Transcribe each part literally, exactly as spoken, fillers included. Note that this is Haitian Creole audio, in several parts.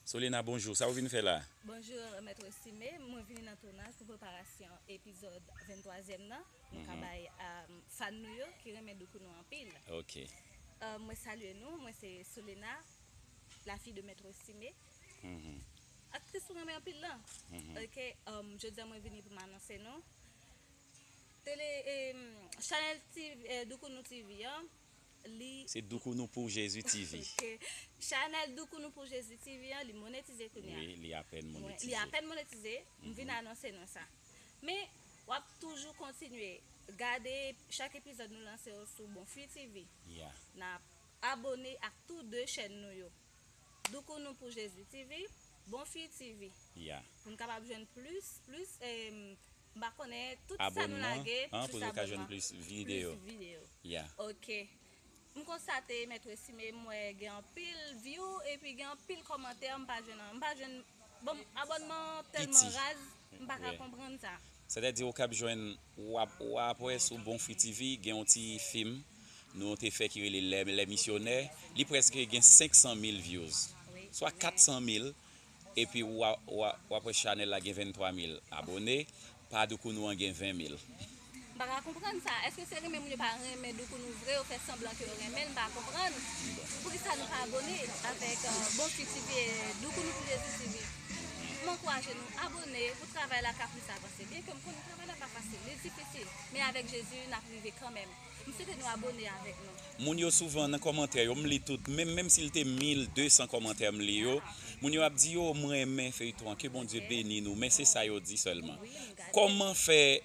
Solena, bonjou. Sa ou vin fè la? Bonjou, Mèt Estimé. Mwen vini nan tounaj pou preparasyon epizòd venntwazyèm nan. Nou ka bay um, fan nou yo ki renmen Doukounou anpil. Ok. Uh, mwen salye nou. Mwen se Solena, la fille de Mèt Estimé. Mm -hmm. Aktris ou renmen anpil lan. Mm -hmm. Ok. Um, jodi a mwen vini pou m anonse nou. Tele, eh, chanèl T V, eh, Doukounou T V an, li. Se Doukounou pou Jezi T V. Ok. Chanèl Doukounou pou Jezi T V an, li monetize kounye a. Wi, li apèn monetize. Li apèn monetize. M vin anonse nou sa. Men, w ap toujou kontinye gade chak epizòd nou lanse yo sou Bonfi T V. Yeah. N ap abone ak tou de chèn nou yo. Doukounou pou Jezi T V, Bonfi T V. Yeah. Pou n kapab jwenn plis, plis, eh, m pa konnen, tout sa nou lage, plis abònman, plis videyo. Plis videyo. Yeah. Ok. M konstate, Mèt Estimé, m wè gen anpil view, epi gen anpil kòmantè, m pa jwenn, m pa jwenn, bon, abònman tèlman raz, m pa ka konprann sa. Sètadi ou k ap jwenn, w ap, w ap wè sou Bonfi T V, gen yon ti fim nou te fè ki rele Les, Les Missionnaires. Li prèske gen senk san mil views. Swa kat san mil, epi w a, w a, w ap wè chanèl la gen venntwa mil abòne. Pa Doukounou an gen ven mil. M pa ka konprann sa. Èske se renmen moun yo pa renmen Doukounou vre, yo fè sanblan ke yo renmen l, m pa konprann. Poukisa nou pa abòne avèk, eh, Bonfi T V, Doukounou pou Jezi T V? M ankouraje nou abòne pou travay la ka plis avanse. Byenke m konnen travay la pa fasil, li difisil, men avèk Jezi, n ap rive kanmenm. M swete nou abòne avèk nou. Moun yo souvan nan kòmantè yo, m li tout, menm, menm si l te mil de san kòmantè, m li yo. Moun yo ap di, "O, m renmen feyton an, ke Bondye beni nou," men se sa yo di sèlman. Kòman fè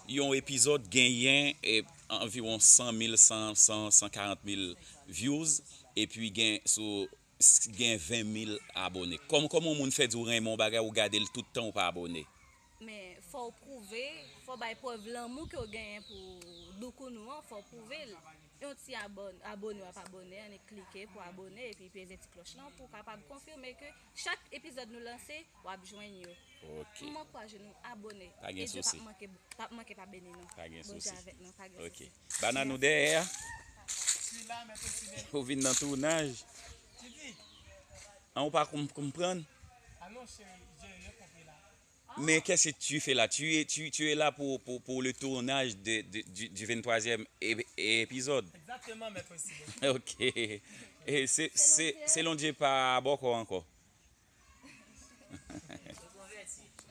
yon epizòd genyen, eh, anviwon san mil, san, san, san karant mil views, epi gen sou, gen ven mil abòne? Kòm, kòman yon moun fè di w renmen yon bagay, ou gade l tout tan ou pa abòne? Men, fò w pwouve, fò w bay prèv lanmou ke w genyen pou Doukounou an, fò w pwouve l. Yon ti abòn, abòne w ap abòne, annik klike pou abòne, epi peze ti klòch lan pou w kapab konfime ke chak epizòd nou lanse, w ap jwenn yo. Ok. M ankouraje nou abòne. Pa gen sousi. P ap manke, p ap manke pa beni nou. Pa gen sousi. Bondye avèk nou, pa gen sousi. Ok. Banna nou dèyè a. Ou vin nan tounaj. An ou pa konprann? Alon cheri, je le konpe la. Mais qu'est-ce que tu fais là? Tu es, tu, tu es là pour, pour, pour le tournage de, de, du, du vingt-troisième é- épisode. Exactement, mais possible. Ok. E se, se, se Selondje pa bòkò ankò.